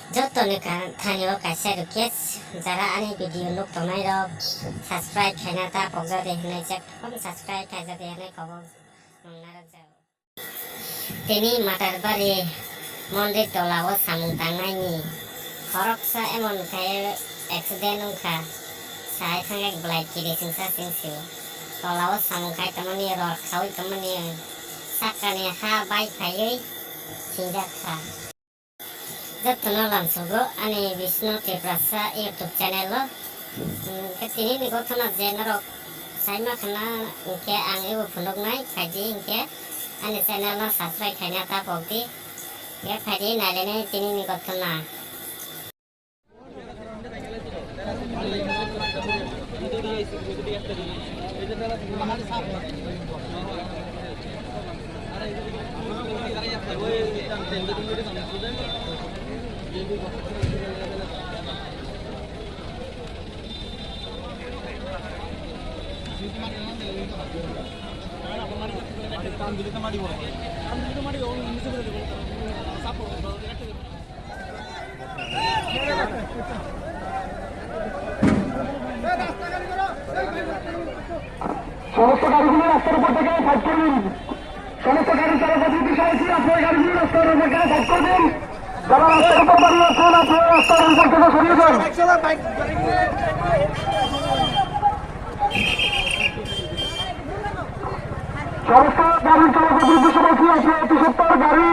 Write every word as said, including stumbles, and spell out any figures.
Jottoni ka-, thani o kaisa request, jara ani video nuk tongnai rok subscribe khaina ta pokjadi hinwi chek thum subscribe khaijadi hinwi kobok nungnarok jago. Tini Matarbari mondir tola o samung tangnaini khoroksa emon khe accident wngkha, sai thangkhe belai kiri singsa singsio. Tola o samung khai tongmani ror khaui tongmani sakani ha bai phaiwi thingjak kha. Jotono lamsogo ani Bishnu Tiprasa YouTube channel o. Hwnkhe tini ni gothona je norok saima khna hwnkhe ang ebo phunuknai phaidi hwnkhe ani channel no subscribe khaina ta pokdi. Hwnkhe phaidi nailainai tini ni gothona. সমস্ত গাড়িগুলো রাস্তার উপর থেকে সাইড করে দিন। সমস্ত গাড়ি চালক অতিথি সবাই কি আপনার গাড়িগুলো রাস্তার উপর থেকে সাইড করে দিন। যারা রাস্তার উপর দাঁড়িয়ে আছেন, আপনারা রাস্তার উপর থেকে সরিয়ে যান। সমস্ত গাড়ির চালক অতিথি সবাই কি আপনারা অতি সত্বর গাড়ি